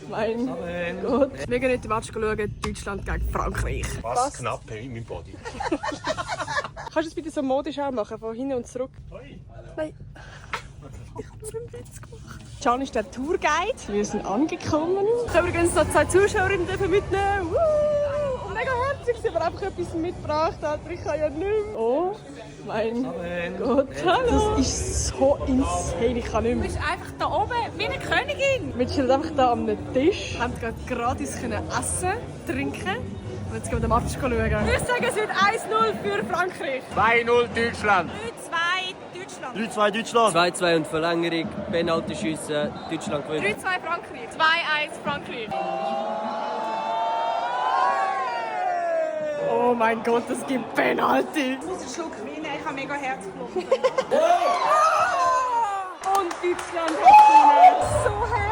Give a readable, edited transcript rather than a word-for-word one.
mein Gott. Wir gehen nicht den Match schauen, Deutschland gegen Frankreich. Was knapp in meinem Body. Kannst du es bitte so modisch auch machen, von hinten und zurück? Nein. Ich habe nur einen Witz gemacht. Can ist der Tourguide. Wir sind angekommen. Ich habe übrigens noch 2 Zuschauerinnen mitnehmen. Und mega herzig, sie haben einfach etwas mitgebracht. Aber ich kann ja nicht mehr. Oh mein Gott. Hallo. Das ist so insane, ich kann nicht mehr. Du bist einfach da oben wie eine Königin. Wir stehen einfach hier am Tisch. Wir haben gerade gratis essen, trinken. Und jetzt gehen wir den Match schauen. Ich würde sagen, es wird 1-0 für Frankreich. 2-0 Deutschland. 3-2 Deutschland. 3-2 Deutschland. 2-2 und Verlängerung, Penaltyschüsse, Deutschland gewinnt. 3-2 Frankreich. 2-1 Frankreich. Oh mein Gott, es gibt Penalty. Ich muss einen Schluck Wein nehmen, ich habe mega Herzklopfen. Und Deutschland hat gewonnen. So herrlich.